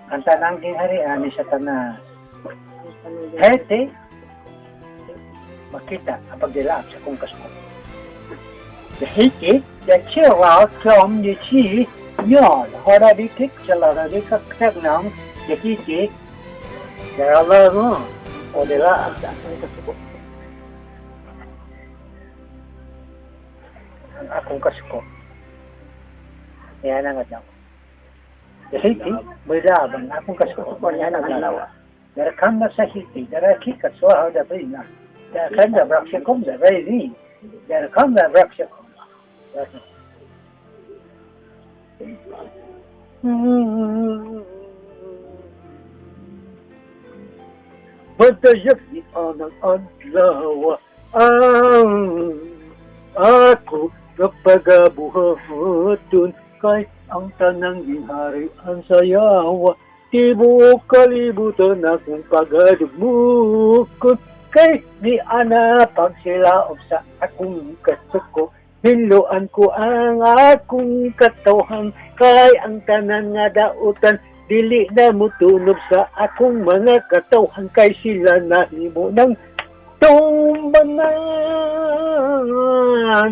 Ang tanang gingharian ni Satanas. Hete, makita ang pagdilaap sa kong kasuko. Hete, the chiral tom ni chi yon horaditik chalaradik kagnam the hete daralaro o dilaap sa akong kasuko. Ang akong kasuko. Yan ang adlaw. Hiti, bilaban akong kasuko niya ang adlaw. Darakanda sa hiti, darakika suha da bina. Darakanda brakshakum da raini. Darakanda brakshakum. Pantayag ni anang adlaw ang ako kapagabuhaton kay ang tanang ginharian sa yawa tibuok kalibutan akong pagadugmukon kay ni ana pagsilaob sa akong kasuko hiluan ko ang akong katawhan kay ang tanan nga dautan dili na mutunob sa akong mga katawhan kay sila nahimo ng tumbanan.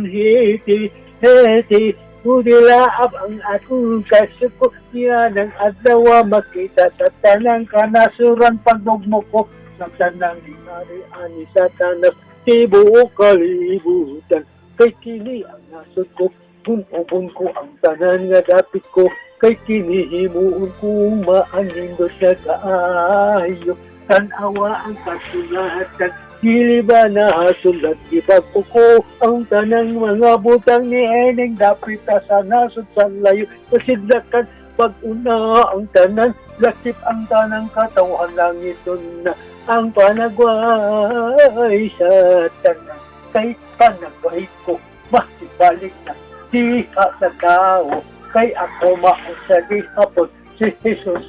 Hiti, hiti, udilaab ang akong kasuko niya ng adlaw makita sa tanang kanasuran pagdugmo ko ng tanang gingharian ni Satanas tibuok kalibutan kay kini ang nasod ko punubon ko ang tanan nga dapit ko kay kini himuon kong maanindot na kaayo tanawa ang kasulatan dili ba nahasulat ibag-o ko ang tanang mga butang ni Eneng dapit sa nasod sa layo kasidlakan pag-una ang tanan lakip ang tanang katawhan langiton na ang panagway sa tanan kay panagway ko makibalik na diha sa tao kay ako mao sa gihapon si Jesus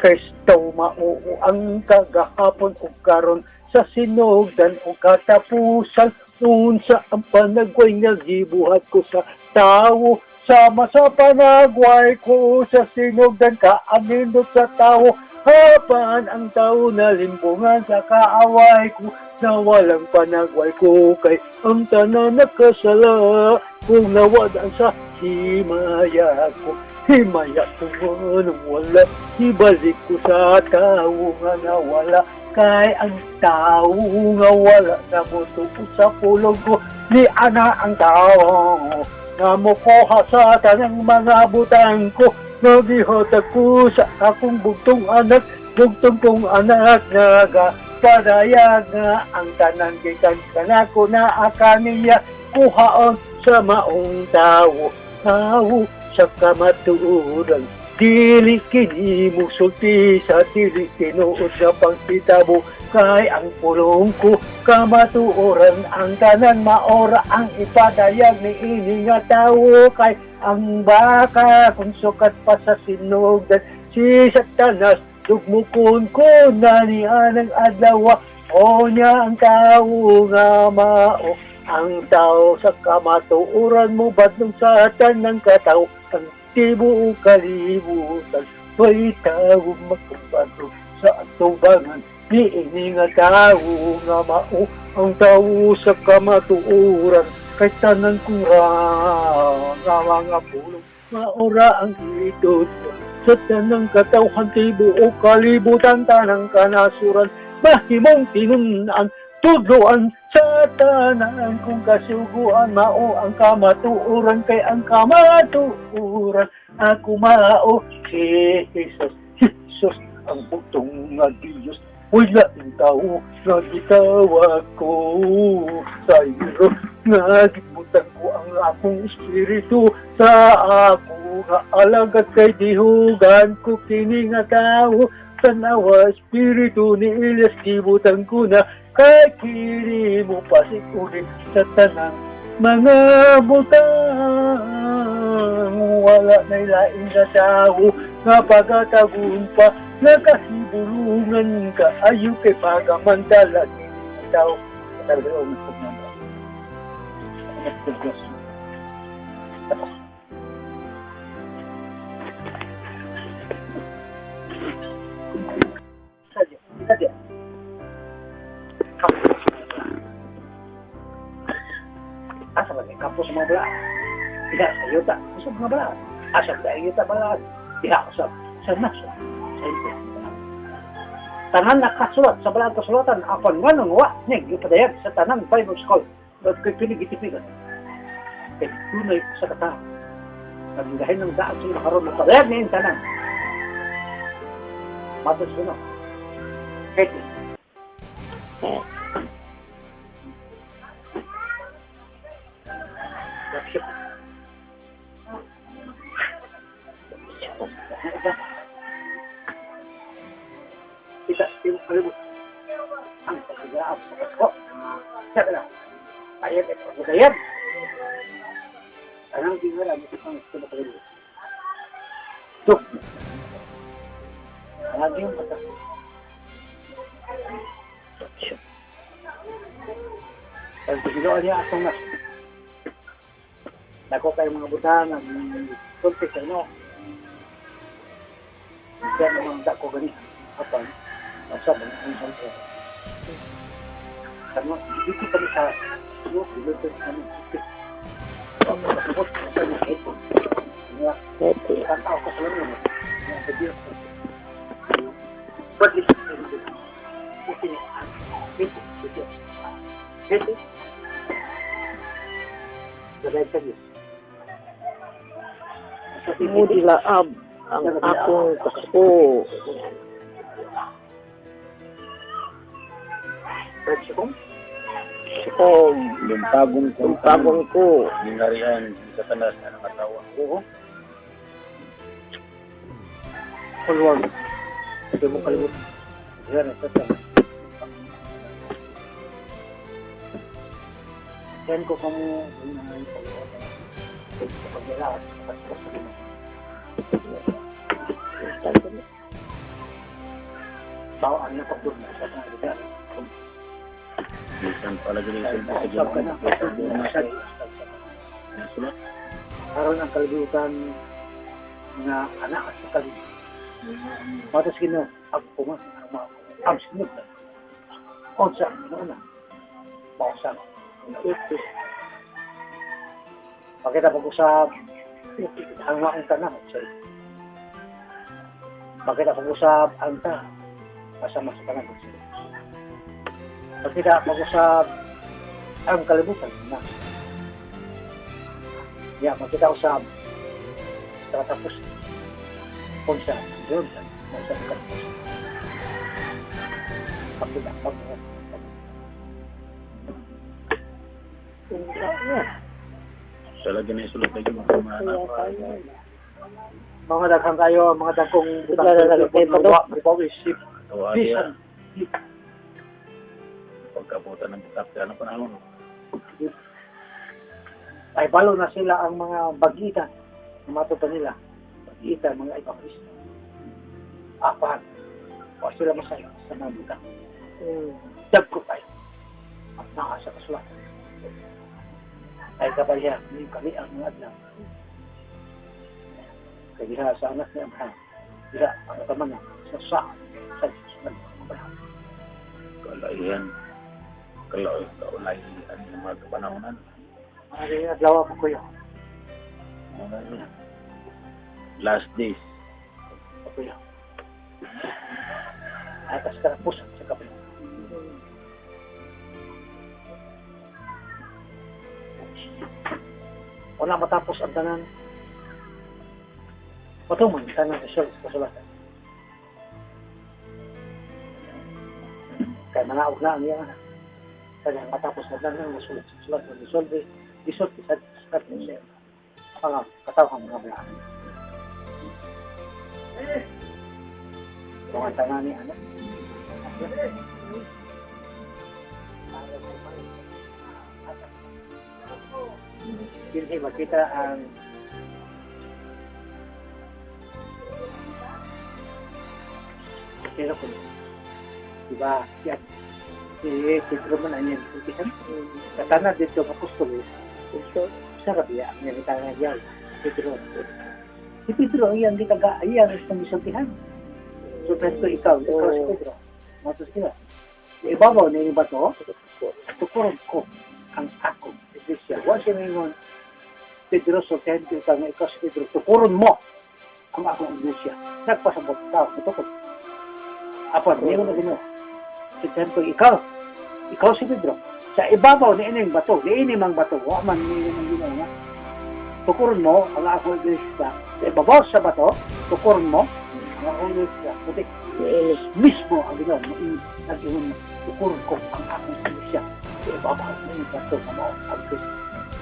Kristo mao ang kagahapon ug karon sa sinugdan ug katapusan unsa ang panagway nga gibuhat ko sa tawo sama sa panagway ko sa sinugdan kaanindot sa tawo hapan ang tawo na limbungan sa kaaway ko na walang panagway ko kay ang tanan nakasala kung nawadan sa himaya ko. Himaya ko nganong wala, ibalik ko sa tao nga nawala. Kay ang tao nga wala na motuo sa pulong ko, ni ana ang tao nga mokuha sa tanang mga butang ko. Nagihatag ko sa akong bugtong anak, bugtong kong anak nagapadayag nga ang tanan gikan kanako na akaniya kuhaon sa maong tao. Tao sa kamatuoran, dili kini musulti sa dili tinuod nga pagpitabo, kay ang pulong ko kamatuoran, ang tanan maora ang ipadayag ni ini nga tawo. Kay ang baka kung sukat pa sa sinugdan si Satanas dugmukon ko na ni anang adlaw. O niya ang tao nga mao ang tao sa kamatuoran mo badlong sa tanang kataw ang tibuok kalibutan. Way tao makabago sa atubangan ni ini nga tao nga mao ang tao sa kamatuoran. Kay tanan kong nga mga pulong maora ang itod sa tanang katawhan tibuok kalibutan tanang kanasuran mahimong tinun-an tudloan sa tanan kung kasuguan mao ang kamatuoran. Kay ang kamatuoran ako mao si Jesus, Jesus ang bugtong nga Diyos. Wala ang tao nga gitawag ko sa iro, nga gibutang ko ang akong espiritu sa ako nga alagad kay dihugan ko kini nga tao. Tanawa espiritu ni Elias gibutang ko na kay kini mo pasik-uli sa tanang mga butang. Wala na'y lain na tao nga pagatagun pa nakahibulungan ka ayo kay pagamantala kini nga tao. Asa ba kapos mga bala? Diha sa yuta. Asa mga bala? Asa ba yuta bala? Diha sa naso. Sa yuta. Tanan nakasulat sa balaan kasulatan apan nganong wa niya gipadayag sa tanan Bible school. But kay pinigitipigan. Kay tunay sa katawo. Nagdahin ng daan sa nakaroon ng padayag niya yung tanan. Matos ko na. Kaya kita yung kalibot ang pagkagaap sa Pasko. Sabi na, ayat at pagkagayad. Anong tingala mo ang gusto mo kalibot? Duk! Lagi yung pagka. Pagkagawa niya atong nas. Dako kayo mga butang, ang sulti sa inyo. Kaya naman dako gani. Apan, sa mga ang Ano, dito kami sa ano, dito kami. Mudilaab ang akong kasko. Sikom. Lumpagon ko. Lumpagon ko. Ginarian ni Satanas nga nangatawa. Oo. Kulwag. Hindi mo kalimutan. Yan, ito. Yan ko kamo. Bawaan na pagdurna sa mga lugar. Bisan pala gani sa Ginoo. Karon ang kalibutan nga anak sa kalibutan. Matos Ginoo, ang pumas ang mga ang sinod. Unsa ang Ginoo na. Pausa. Pakita pag-usap Ang maong tanan sa Bakit pag-usab ang ta kasama sa tanan sa Diyos. Bakit pag-usab ang kalibutan na. Ya, makita usab sa katapos kung sa Jordan na sa katapos. Pakita pag Sa lagi na isulot na yun, mga mga Mga daghang kayo, mga dagkong butang Bigla na lang, isip. Tawa Bisan. niya, pagkabutan ng kitab sa anong panahon. Ay balo na sila ang mga bagitan na matuto nila. Bagitan, mga ibang Kristo. Apan, o sila masaya sa mga butang. Dagko tayo. At naa sa kasulatan. Ay kabalya, ni kami ang mga adlaw. Kay diha sa anak ni Abraham, diha ang kamana sa saan sa Diyos ng Abraham. Kalaihan, kaulaihan ng mga kapanahonan. Mga adlaw po kuya. Mga last days. Kuya. Ay tas karapusan sa kapila. Wala matapos ang tanan. Patuman, tanan sa sa kasulatan. Kaya manaog na ang iyang anak. Kaya matapos na tanan, masulat sa sulat, madisolve, disolve sa sulat sa mga katawang mga balaan. Mga tanan ni anak. Dinhi makita ang pero kung diba siya si Pedro man ang iyang sultihan sa tanan dito ang apostoles So, sa rabiya ang iyang gitanga diyan Pedro, si Pedro ang iyang gitaga iyang isang gisultihan. So pero ikaw si Pedro matos sila sa ibabaw ni bato tukuron ko ang ako iglesia. Wa siya mingon Pedro, sultihan ko ikaw nga ikaw si Pedro, tukuron mo ang akong iglesia. Nagpasabot tao mutukod. Apan ningon na Ginoo, sultihan ko ikaw, ikaw si Pedro, sa ibabaw ni ining bato, ni ini mang bato. Wa man ningon ang Ginoo nga tukuron mo ang akong iglesia sa ibabaw sa bato, tukuron mo ang akong iglesia. Puti mismo ang Ginoo nag-ingon, tukuron ko ang akong iglesia sa ibabaw ni bato nga mao ang Kristo.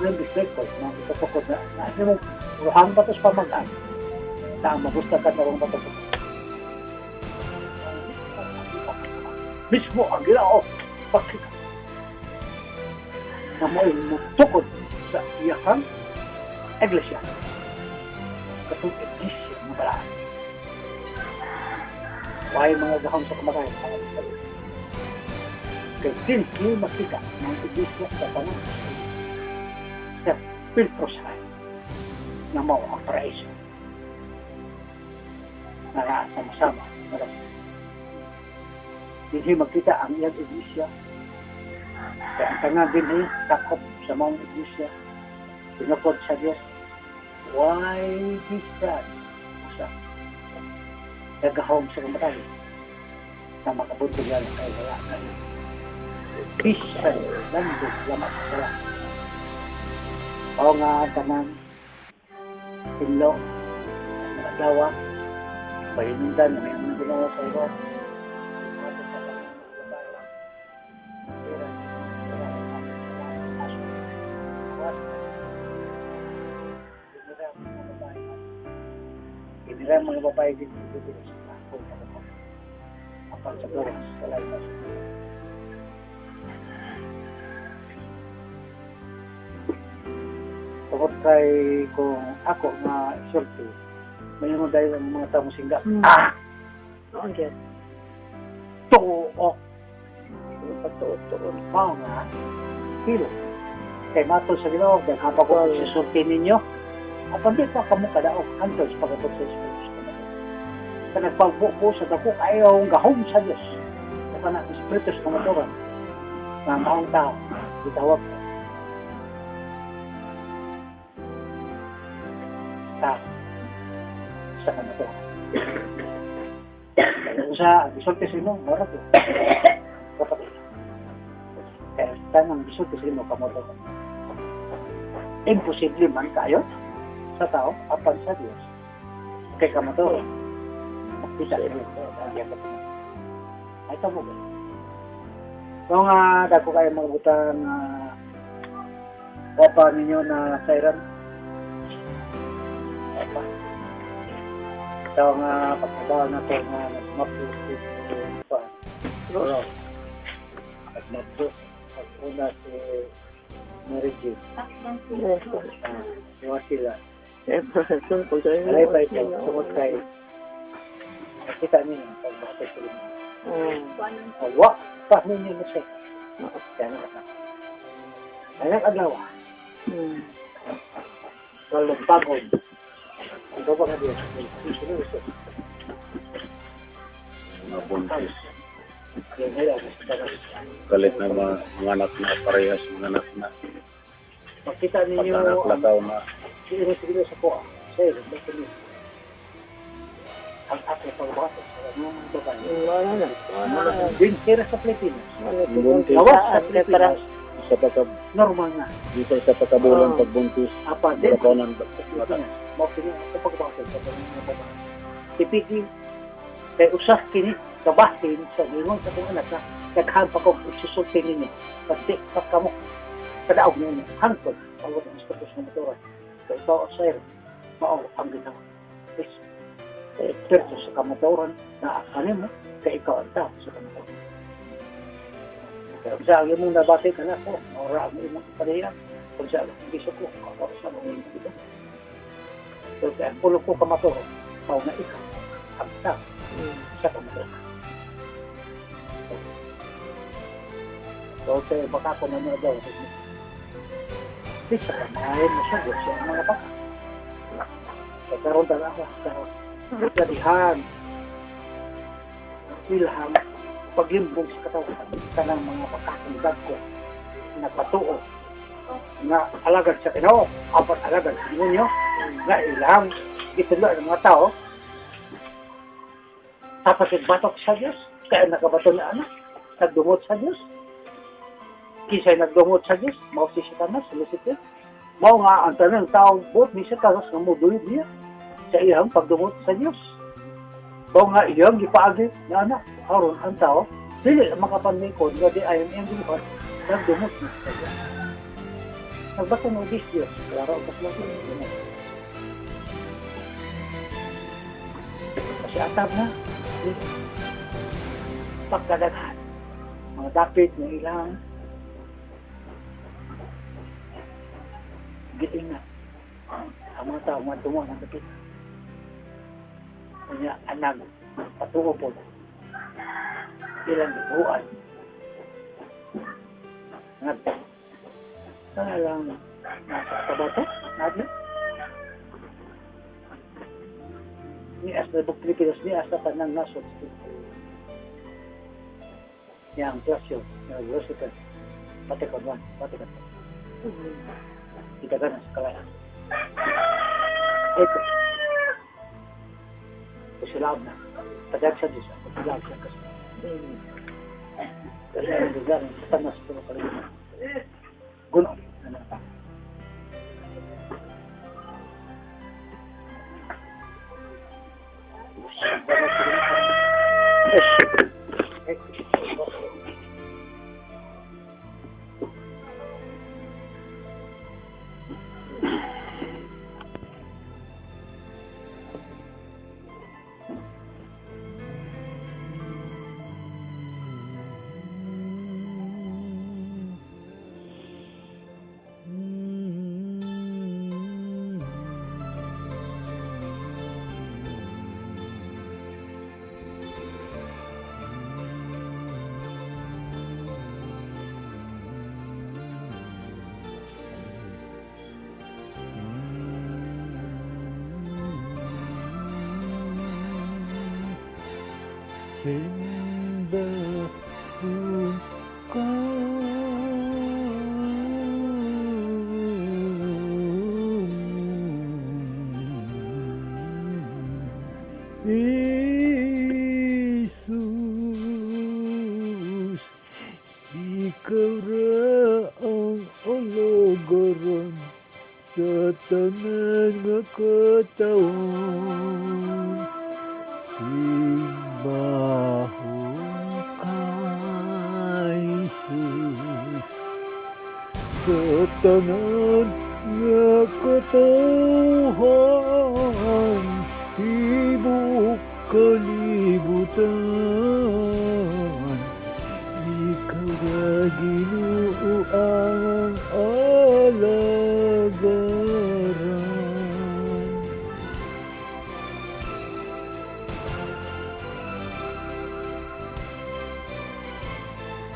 Yung disciple na ikatukod na na mo ruhang bato sa pamagaan na ang magusta ka na bato mismo ang Ginoo pakita na mo'y mutukod sa iyahang iglesia, katong iglesia nga balaan. Why mga gahom sa kamatayon? Kay dinhi makita ng iglesia sa tanan sa filtro sa na mao ang paraiso na sama-sama. Dinhi makita ang iyang iglesia. Kaya ang tanan dinhi takop sa maong iglesia, tinukod sa Dios. Why bisan usa nagahom sa kamatayon na makabuntog yan kay wala kayo bisan landog lamat sa sala. O nga tanan tinlo nagawa pahinungdan na may mga ginawa sa iyo. Tinira mga babae din dito sa ako. Apan sa gawas sa lain. Tungod kay kung ako nga isulti, may mga dahil ang mga tao singga. Ah! Oo, gyud. Tuok! Pagtuot-tuot. Mao nga, hilo. Kay matod sa Ginoo, daghan pa ko isulti ninyo. Apan di pa kamo kadaog hantod sa pag-abot sa Espiritu sa kamatuoran. Sa nagpagbuo ko sa dako kaayong gahom sa Dios. Sa kanang Espiritu sa kamatuoran na maong tao, gitawag ko. Sa gisulti sa imo, mura to. Dapat. Kaya tanang gisulti sa imo kamo to. Imposible man kayo sa tao apan sa Dios. Kay kamo to. Makita sa Dios. Ay tamo ba? So nga dako kayo mga butang wapa ninyo na sairan. Wapa. Ito nga pagkabaw na ito nga nagmapo si Ro. Nagmapo. Pag-una si Mary Jane. Si Wasila. Alay pa ito. Tungod kay nakita ninyo pag-bakit sila. Wa! Pa ninyo na siya. Kaya na. Ay nag-adlaw. Kalumpagod. Ang baba nga Diyos. Mga buntis. Galit na mga anak na parehas, mga anak na. Makita ninyo pag-anak lakaw na. Sige sa kuha. Sa'yo, bakit niyo? Ang aking pagbasa sa mga babae. Wala na. Bintira sa Pilipinas. Buntis. Gawas sa Pilipinas. Normal na. Dito sa pagkabulan, pagbuntis. Apa din. Sa Pilipinas. Mao kini ako pagbasa sa mga babae. Tipiki, kay usah kini, kabahin sa ingon sa kong anak na daghan pa ko susulti ninyo. Pagdi pa kamo. Kadaog ninyo. Hangtod. Pagod ang status ng motora. Kay ikaw ang sayro. Mao ang ginawa. Eksperto sa kamatuoran na akanin mo, kay ikaw ang tao sa kamatuoran. Kaya kung sa imong nabati ka na ko, maura ang imong ipadayan. Kung sa giso ko, maura sa mga imong ito. Pero kaya ang pulo ko kamatuoran, mao na ikaw ang tao sa kamatuoran. So, kaya baka ko na daw. Di sa kamay mo siya, siya ang mga baka. Kaya karoon talaga, karoon. Kadihan, ilham, paglimbong sa katawan, kanang mga pagkakong ko, nagpatuo, nga alagad sa Ginoo, apat alagad sa demonyo, nga ilham, gitudlo ng mga tao, tapos batok sa Diyos, kaya nakabato na anak, nagdumot sa Diyos, kisay nagdumot sa Diyos, mao si Satanas, Lucifer, mao nga ang tanang tao, buot ni Satanas, nga mo duyog niya, sa iyang pagdumot sa Diyos. Mao nga iyang gipaagi na anak, aron ang tao, dili makapanlingkod nga di ayon iyang gibuhat, nagdumot na sa Diyos. Nagbato ng Diyos, klaro ang bato ng Diyos. Kasi atab na, pagkadaghan, mga dapit na ilang giingat. Ang mga tao, mga dumo ng dapit. Kanya anak patuo po ilang buwan ngadto sana lang nasa kabato natin ni as na Pilipinas ni as na tanang nasod niya ang klasyo ng Lucifer Vatican I, Vatican II kita na sa kalayaan ito silab na. Tadag sa Diyos. Pagsilab siya kasi. Kasi ang lugar, ang Satanas, pero kalagyan. Guno. Ano pa? Jesus. Ra ang alagaran sa tanan nga katawhan. Simbahon ka, Jesus, sa tanan nga katawhan, tibuok kalibutan. Ikaw ra, Ginoo, ang alagaran.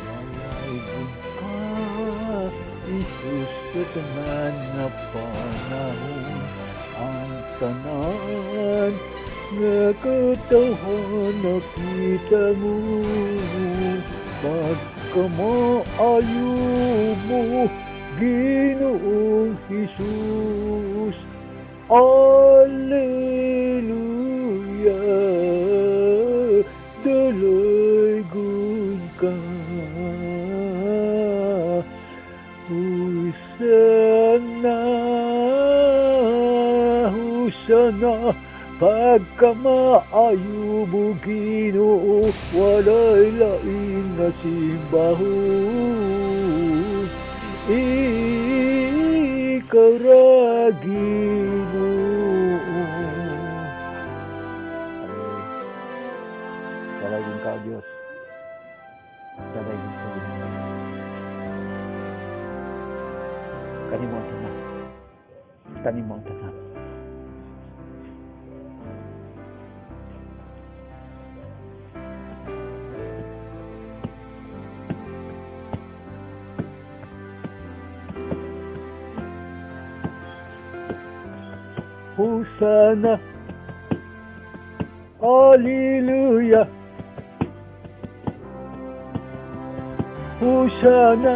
Dalaygon ka, Jesus, sa tanan nga panahon, ang tanan nga katawhan nakita mo. Pagkamaayo mo, Ginoong Jesus. Alleluia, dalaygon ka. Hosana, Hosana, pagkamaayo mo, Ginoo, walay lain nga simbahon. Ikaw ra, Ginoo. Hallelujah. Dalaygon ka, Diyos. Dalaygon ka, Ginoo. Kanimo ang tanan. Kanimo ang tanan. Hosanna, Alleluia. Hosanna,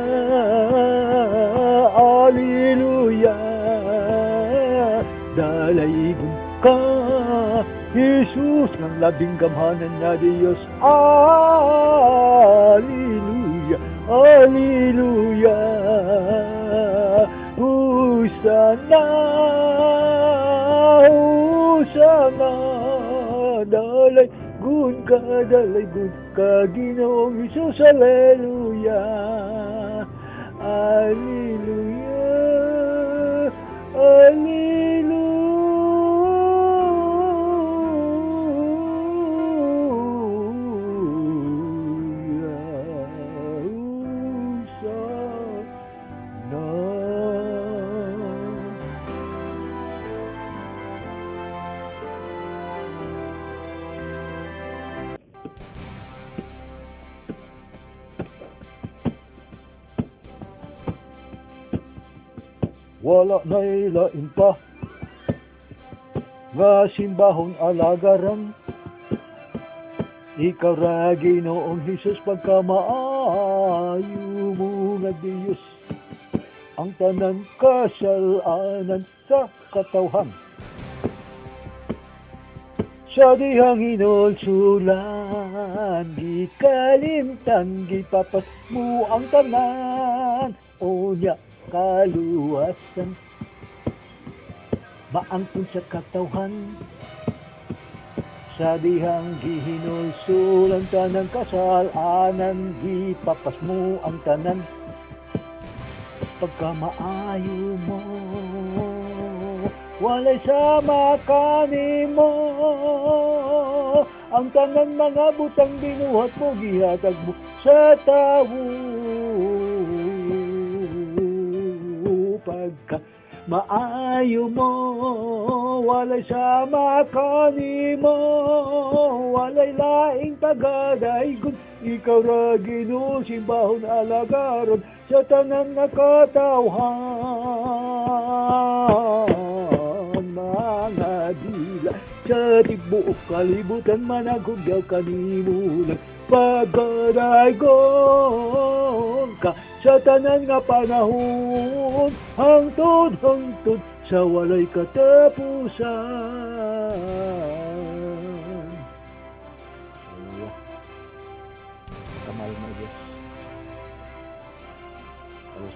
Alleluia. Dalaygon ka, Jesus, ng labing gamhanan na Diyos. Alleluia, Alleluia. Hosanna, Hosanna. Dalaygon ka, Ginoong Jesus. Alleluia, Alleluia, Alleluia. Hosanna. Wala na'y lain pa nga simbahon alagaran. Ikaw ra, Ginoong Hesus, pagkamaayo mo nga Diyos, ang tanan kasalanan sa katawhan. Sa dihang hinulsulan, gikalimtan, gipapas mo ang tanan. Unya kaluwasan, maangkon sa katawhan. Sa dihang gihinulsulan, tanang kasalanan, gipapas mo ang tanan. Pagkamaayo mo, walay sama kanimo. Ang tanan mga butang binuhat mo, gihatag mo sa tawo. Pagka maayo mo, walay sama kanimo, walay laing pagadaygon. Ikaw ra, Ginoo, simbahon alagaron sa tanan nga katawhan. Mga dila sa tibuok kalibutan, managugyaw kanimo lang. Pagadaygon ka sa tanan nga panahon, hangtod hangtod sa walay katapusan. Hallelujah. Kamay mo, Diyos.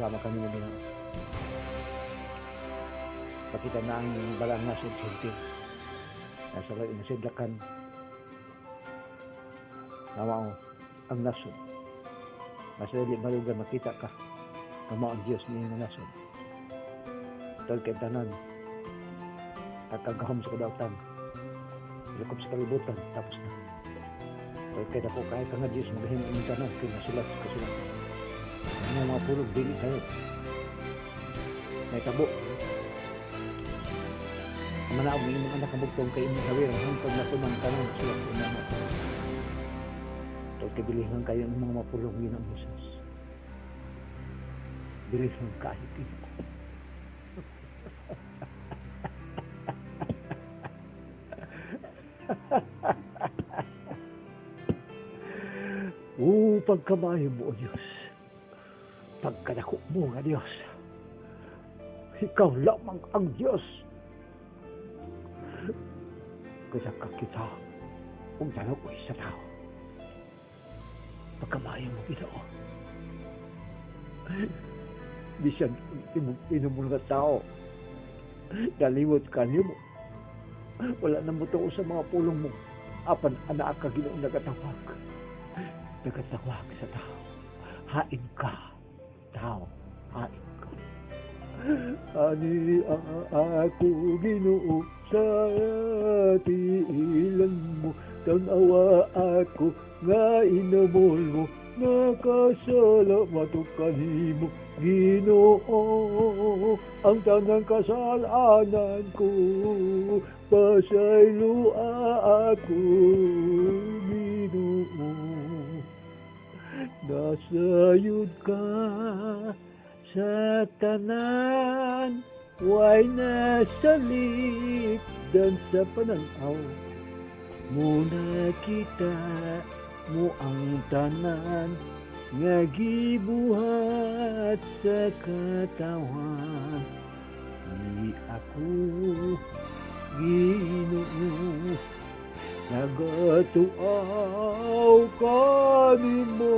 Sama kami ng Ginoo. Pakita na ang iyong balang nasod sa Hentil. Nasa lain na sidlakan. Nawa ang nasod. Nasa dili malugan makita ka. Kamo ang Diyos niya nga nasod. Tol kay tanan. Pagkagahom sa kadautan. Lakop sa kalibutan. Tapos na. Tol kay dako kaya ka nga Diyos maghimo inyong tanan. Kay nasulat sa kasulat. Ang mga pulog dili kayo. May tabo. Manaog ni imong anak ang bugtong kay imong hawiran hangtod na tumang tanan sulat sa imong mga pulong. Tol kay bilihon kayo ang mga mapulong, Ginoong Jesus. Bilihon kayo kini. O, pagkamaayo mo, O Diyos. Pagkadako mo nga Diyos. Ikaw lamang ang Diyos. Kaya kakita ug daloy sa tao. Pagkamaayo mo, Ginoo. Bisan imong inom nga tao, nalimot ka nimo. Wala na mo tuo sa mga pulong mo. Apan anaa ka, Ginoo, nagatawag. Nagatawag sa tao. Hain ka, tao. Hain ka. Ani ako, Ginoo, sa tiilan mo, tan-awa ako nga inamol mo, nakasala matok kanimo, Ginoo, ang tanang kasalanan ko, pasayloa ako, Ginoo. Nasayod ka sa tanan, way nasalip dan sa pananaw. Muna kita mo ang tanan nga gibuhat sa katawan. Ni ako, Ginoo, nagatuaw kanimo,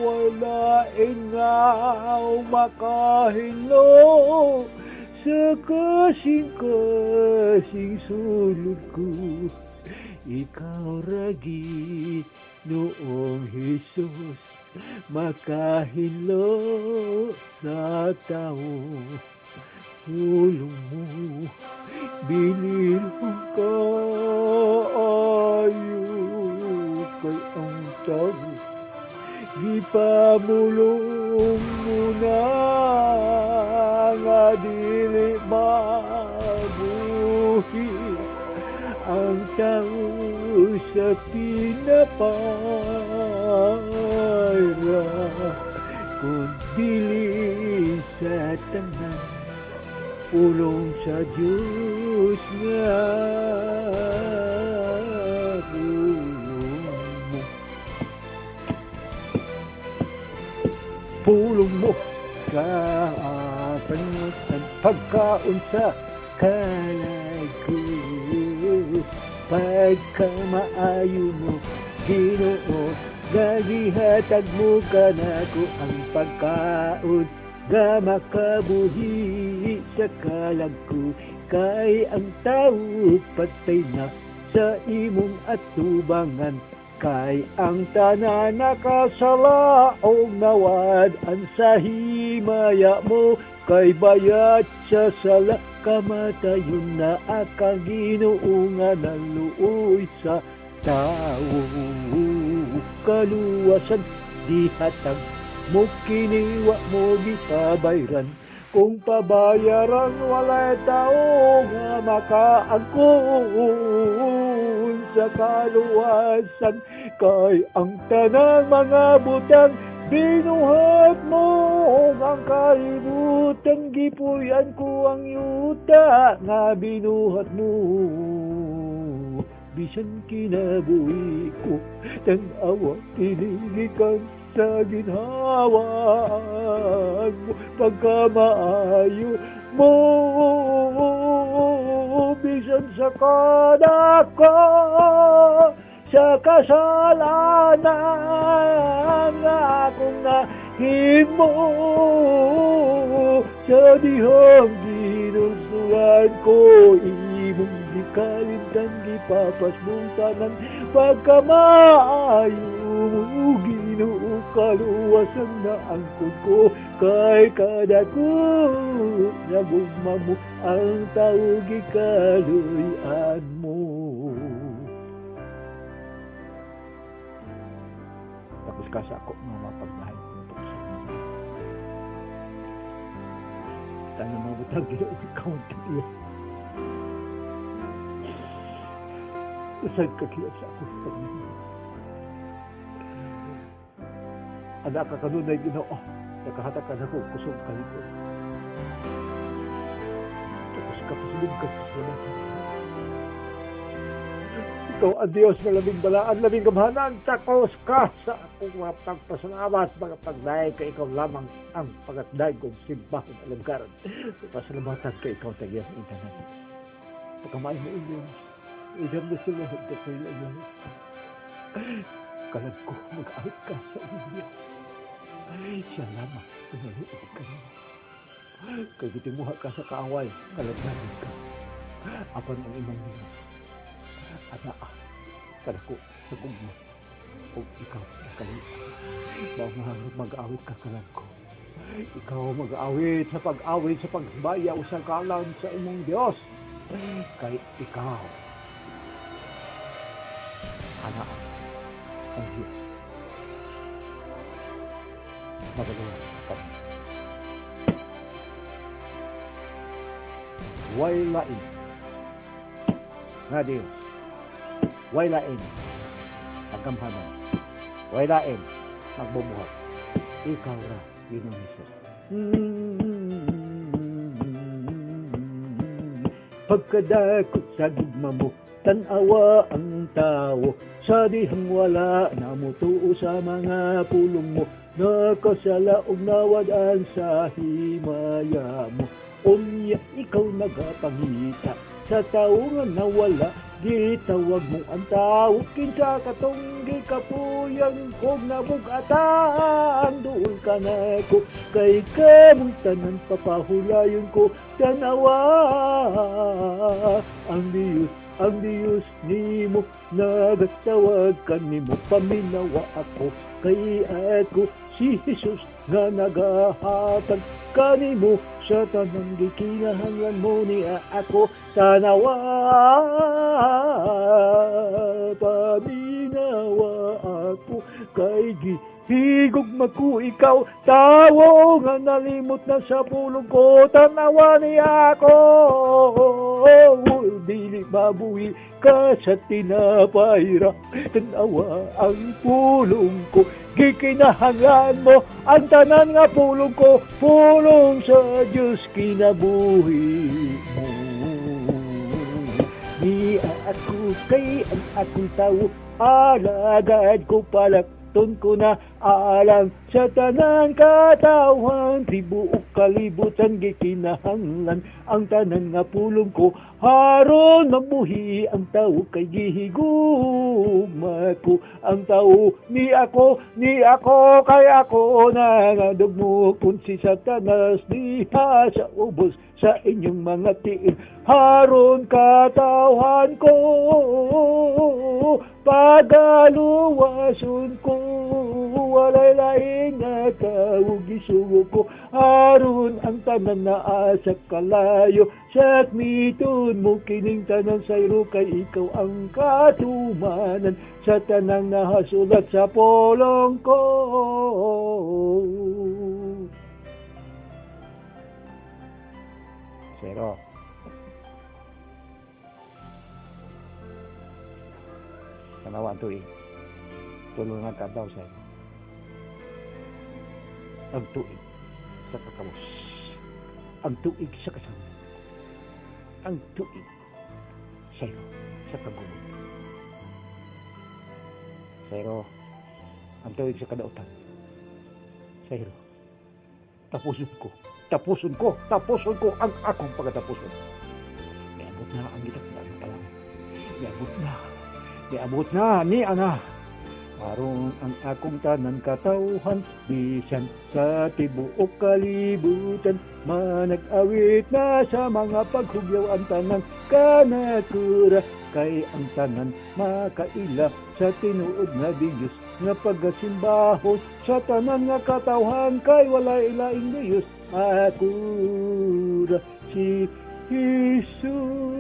wala ingaw makahinlo sa kasing-kasing sulod ko. Ikaw ra, Ginoong Hesus, makahinlo sa tao. Pulong mo, bililhon kaayo kay ang tao. Gipamulong mo na nga dili mabuhi ang tao sa tinapay ra, kung dili sa tanan pulong sa Diyos nga pulong mo. Pulong mo kapanutan pagkaon sa kalag ko. Pagkamaayo mo, Ginoo, gagihatag mo kanako ang pagkaon nga makabuhi sa kalag ko. Kay ang tao patay na sa imong atubangan, kay ang tanan nakasala og nawad-an sa himaya mo. Kay bayad sa sala kamatayon na akang Ginoo nga naluoy sa tao. Kaluwasan dihatag mo kini, wa mo gipabayran. Kung pabayaran, walay tao nga makaangkon sa kaluwasan. Kay ang tanang mga butang binuhat mo ang kalibutan, gipuy-an ko ang yuta nga binuhat mo. Bisan kinabuhi ko, tan-awa kini gikan sa ginhawa mo, pagkamaayo mo. Bisan sa kadako sa kasalanan nga akong nahimo, Sa dihang ginulsulan ko, imong gikalimtan, gipapasmong tanan, pagkamaayo mo, Ginoo, kaluwasan na angkon ko, kay kadako na gugma mo, ang tao gikaluy-an mo. Tapos ka sa ako nga mapagmahal mo sa mga. Tanan mga butang Ginoo, ikaw ang tag-iya. Usag ka kaya sa ako pagmamahal. Anak ka kanunay Ginoo, nakahatag ka nako kusog kalikod. Tapos ka pasulod ka pasalamatan. Ikaw ang Diyos na labing balaan, labing gamhanan, takos ka sa akong mga pagpasalamat, mga pagdayeg kay ikaw lamang ang pagatdayeg kong simbahon alangkaran. Pasalamatan kay ikaw tagiyang intanan. Pagkamay mo inyo, idam na sila nagkakaila niyo. Kalag ko, mag-awit ka sa inyo. Siya lamang, pinaluot ka niya. Kay gitimuha ka sa kaaway, kalagnanin ka. Apan ang imong nimo. Anaa, kadako sa gugma, ug ikaw ang kaluoy. Mao nga mag-awit ka kalag ko. Ikaw mag-awit sa pag-awit sa pagbaya o sa kalan sa imong Dios. Kay ikaw, anaa, ang Diyos. Magaluwas ka. Way lain nga Diyos. Way lain pagkamhanan. Way lain magbubuhat. Ikaw ra, Ginoong Hesus. Pagkadakot sa gugma mo, tan-awa ang tao, sa dihang wala na mutuo sa mga pulong mo, nakasala og nawad-an sa himaya mo. Unya ikaw nagapangita sa tao nga nawala, gitawag mo ang tao, kinsa katong gikapuyang kog nabugatan, duol ka na ko, kay kamong tanan papahulayon ko, tanawa ang Diyos, ang Diyos nimo, nagatawag kanimo, paminawa ako, kay ako si Jesus nga nagahatag kanimo sa tanang gikinahanglan mo niya ako, tanawa, paminawa ako, kay gihigugma ko ikaw, tawo nga nalimot na sa pulong ko, tanawa niya ako, dili mabuhi ka sa tinapay ra, tanawa ang pulong ko, gikinahanglan mo ang tanan nga pulong ko, pulong sa Diyos kinabuhi mo. Di ako kay ang akong tao, alagad ko palakton ko na, alang sa tanan katawhan, tribo ug kalibutan gikinahanglan ang tanan nga pulong ko, haron mabuhi ang tao kay gihigugma ko ang tao, ni ako, ni ako kay ako nangadugmo kun si Satanas diha sa ubos sa inyong mga tiil, haron katawhan ko, pagaluwason ko, walay laing nga tao gisugo ko, aron ang tanan naa sa kalayo, sakmiton mo kining tanan sayro, kay ikaw ang katumanan sa tanang nahasulat sa polong ko. Zero. Tanawa ang tuig. Tulungan ka daw sa'yo. Ang tuig sa kakabos. Ang tuig sa kasama. Ang tuig sa'yo sa kagubot. Pero ang tuig sa kadautan. Sa'yo. Tapusin ko. Tapusin ko. Tapusin ko ang akong pagkatapusin. Niabot na ang gitakdaan na pala. Niabot na. Niabot na ni ana. Aron ang akong tanan katawhan, bisan sa tibuok kalibutan, manag-awit na sa mga paghugyaw ang tanan kanatura, kay ang tanan makaila sa tinuod nga Diyos nga pagasimbahon sa tanan nga katawhan, kay walay ilaing Diyos akura si Jesus.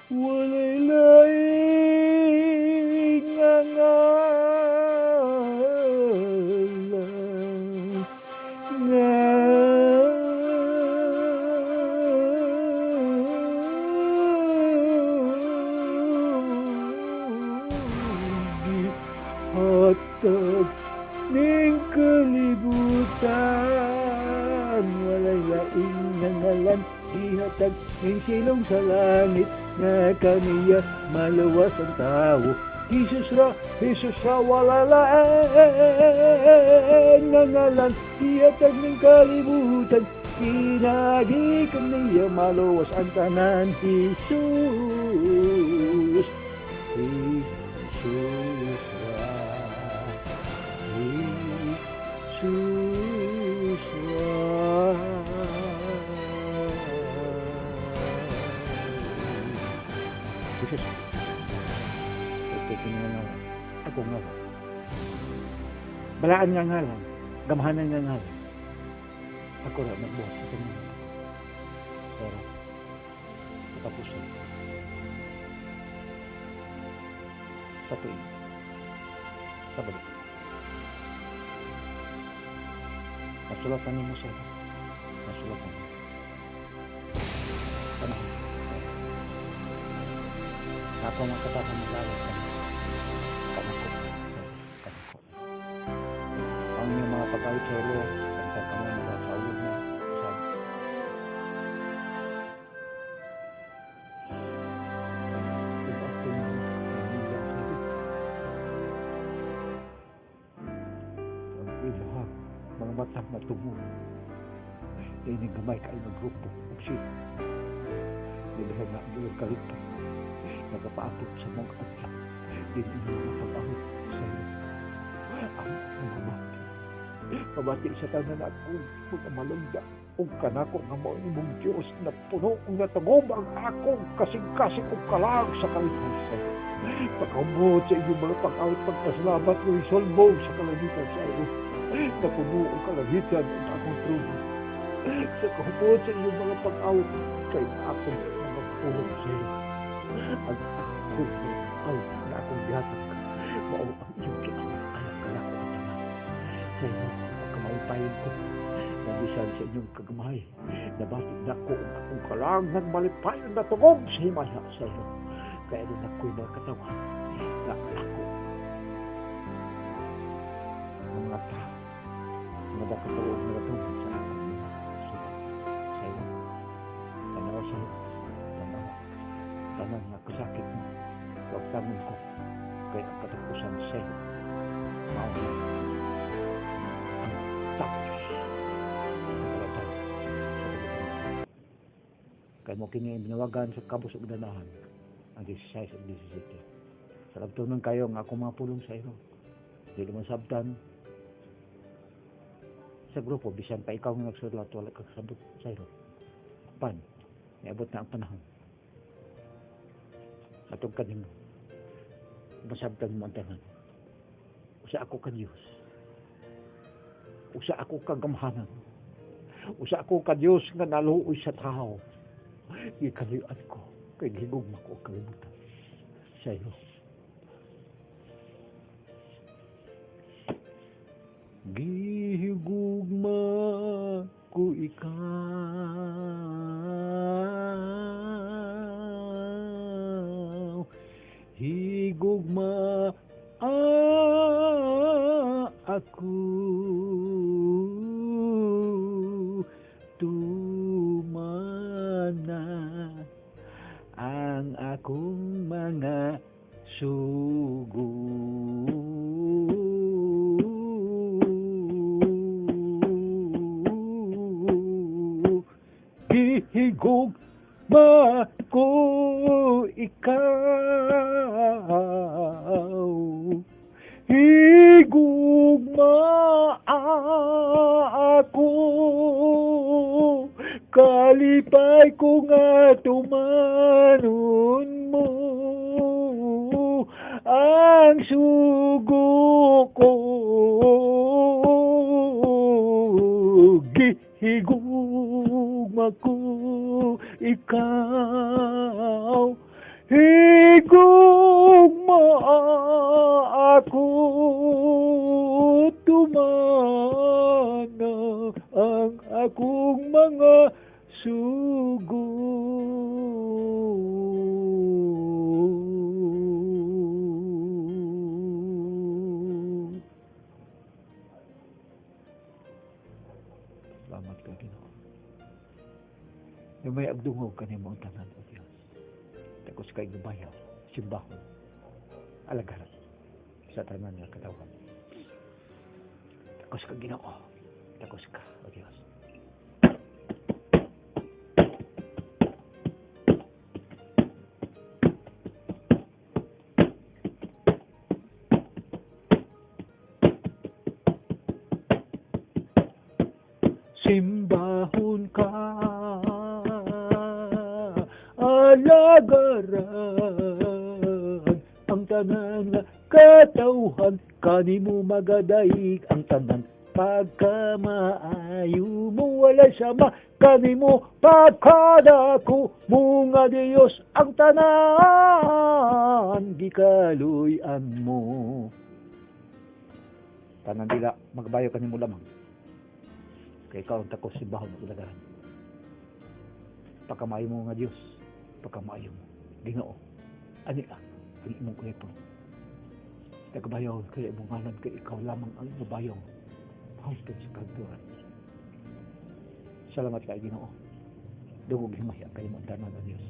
Walay laing nga ngalan nga gihatag ning kalibutan. Walay laing nga ngalan gihatag ning silong sa langit nga kaniya maluwas ang tao. Jesus ra, Jesus ra, walay laing nga ngalan gihatag ning kalibutan, kinagi kaniya maluwas ang tanan. Jesus, Jesus ra, Jesus ra. Jesus, okay, kini nga ngalan, ako ngalan, balaan nga ngalan, gamhanan nga ngalan, ako ra nagbuhat sa tanan. Pero katapusan sa tuig sa balik, nasulatan nimo sa nasulatan panahon sa ako mga katawhan mag-awit kanako kanako ang inyong mga pag-awit sa ilo kanta kamo mga sa ulog na sa ug akong mahila sa iyo ang ilang mga mata matungod ining gamay kay magrupo ug siya di ba nga ang iyong kalipay nagapaabot sa mong adlaw din inyong mga pag-awit sa iyo ang mamati mabati sa tanan akong mga malungga ug kanako nga mao imong Dios na puno ug natagom ang akong kasing-kasing ug kalag sa kalipay sa iyo. Pagkamot sa inyong mga pag-awit pagpasalamat ko isolbong sa kalangitan sa iyo. Napuno ang kalangitan ug akong trono. Sa kahumot sa inyong mga pag-awit kay akong mga pulong sa iyo. Ang akong awit na akong gihatag mao ang iyong giawit alang kanako ang tanan. Sa inyo pagkamalpayon ko nabisan sa inyong kagamay, nabati na ko ang akong kalang nagmalipayon na tungog sa himaya sa iyo. Kaya doon ako'y mga katawan na ako ng mga tao nga nakatuog na natungod sa akong mga sulat sa iyo. Tanawa sa iyo, tanawa, tanan nga kasakit mo, wagtangon ko, kaya ang katapusan sa iyo, mao na ang tapos sa talatan sa kalibutan. Kaya mo kini binawagan sa kabos ug danahan ang 16 ug 17. Sa lagtunon kayo ang akong mga pulong sa iyo. Di naman sabtan sa grupo, bisan pa ikaw nga nagsulat, wala kang sabot sa iyo. Pan, niabot na ang panahon. Atong kanimo, masabtan mo ang tanan. Usa ako ka Dios. Usa ako ka gamhanan. Usa ako ka Dios nga naluoy sa tao. Gikalian ko, kay gihigugma ko ang kalibutan sa iyo. Gihigugma ko ikaw, higugma ako, tumana ang akong mga sugo. Gihigugma ko ikaw, Malipay ko nga tumanon mo ang sugo ko. Gihigugma ko ikaw, higugma ako, tumana ang akong mga sugo. Salamat ka, Ginoo. May agdungog kanimo ang tanan, O Dios. Takos kay gubayaw, simbahon, alagaran sa tanan nga katawhan. Takos ka, Ginoo. Takos ka, O Dios. Simbahon ka, alagaran ang tanan nga katawhan, kanimo magadaig ang tanan pagkamaayo mo, walay sama kanimo pagkadako mo nga Dios ang tanan gikaluy-an mo. Tanan dila magbayo kanimo lamang. Kay ikaw ang takos simbahon ug alagaran. Pagkamaayo mo nga Dios, pagkamaayo mo Ginoo, ani ang imong kulipon. Nagbayaw kay imong ngalan, kay ikaw lamang ang nabayaw hangtod sa kahigturan. Salamat kay Ginoo. Dungog himaya kanimo ang tanan, O Dios.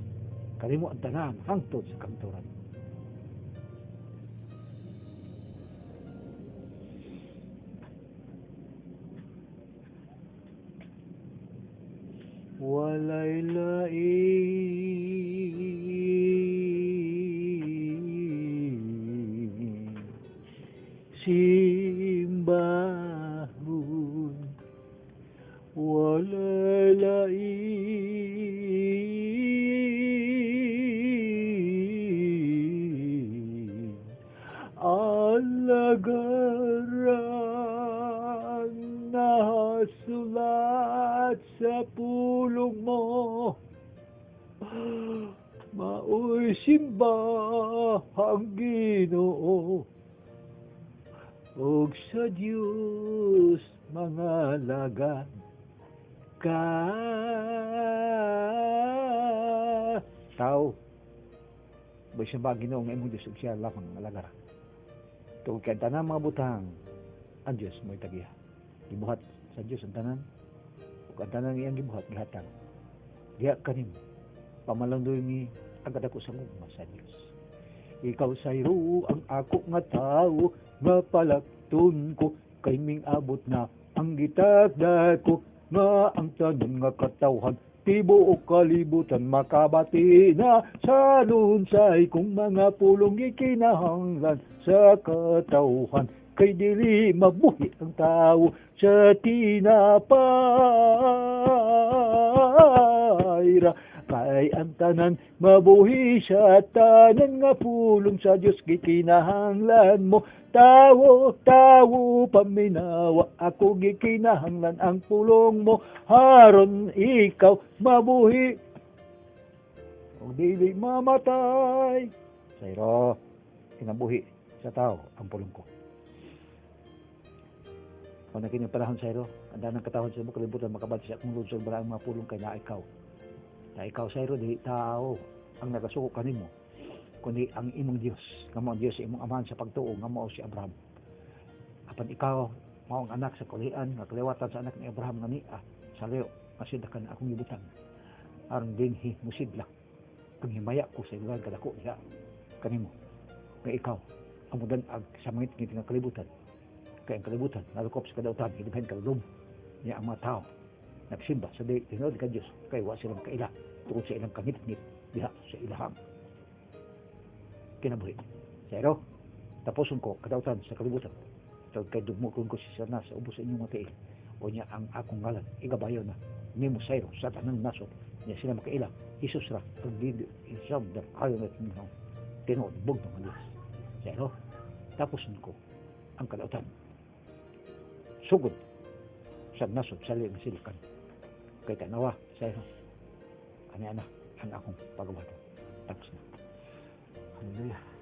Kanimo ang tanan hangtod sa kahigturan. Walay laing simbahon, walay laing alagaran nasulat sa pulong mo. Maoy simbahang Ginoo ug sa Dios mga lagad ka. Tao, may simbahang Ginoo nga imong Dios ug siya lamang alagara. Tungod kay ang tanang mga butang, ang Dios mo'y tagiya. Gibuhat sa Dios ang tanan, ug ang tanan iyang gibuhat gihatag diha kanimo. Pamalandoy ni ang kadako sa gugma sa Dios. Ikaw sayro ang ako nga tawo nga palakton ko, kay ming abot na ang gitagda ko nga ang tanan nga katawhan tibuok kalibutan makabati na sa lunsay kung mga pulong gikinahanglan sa katawhan, kay dili mabuhi ang tao sa tinapay ra, kay ang tanan mabuhi sa tanan nga pulong sa Dios gikinahanglan mo. Tawo, tawo, paminawa, ako gikinahanglan ang pulong mo, haron ikaw mabuhi ug dili mamatay. Sayro, kinabuhi sa tao ang pulong ko. Kung na kini panahon, sayro, ang danang katawhan sa buong kalibutan makabati sa akong lunsod bara ang mga pulong kay naa ikaw. Na ikaw, sayro, di tao ang nagasuko kanimo, kundi ang imong Dios, nga mao ang Dios sa imong amahan sa pagtuo, nga mao si Abraham. Apan ikaw mao ang anak sa kulian, nga kaliwatan sa anak ni Abraham nga nia sa layo nga sidlakan akong gibutang, aron dinhi mosidlak ang himaya ko sa ilang kadako diha kanimo, nga ikaw ang mudan-ag sa mangitngit nga kalibutan, kay ang kalibutan nalukop sa kadautan, hidibhen kalulom niya ang mga tao nagsimba sa tinuod ka Dios, kay wa silang kaila tungod sa ilang kangitngit diha sa ilahang kinabuhi. Pero tapuson ko kadautan sa kalibutan, tungod kay dugmokon ko si Satanas sa ubos sa inyong mga tiil, o niya ang akong ngalan igabayo na nimo sayro sa tanang nasod Niya sila makaila. Jesus ra ang dili isab da kayo na tinong tinuod bugtong nga Diyos. Sa ilo, tapos ko ang kalautan. Sugod sa nasod sa nga silikan. Kay tanawa sa ilo. Ani ana ang akong pagbuhat. Tapos na. Hallelujah.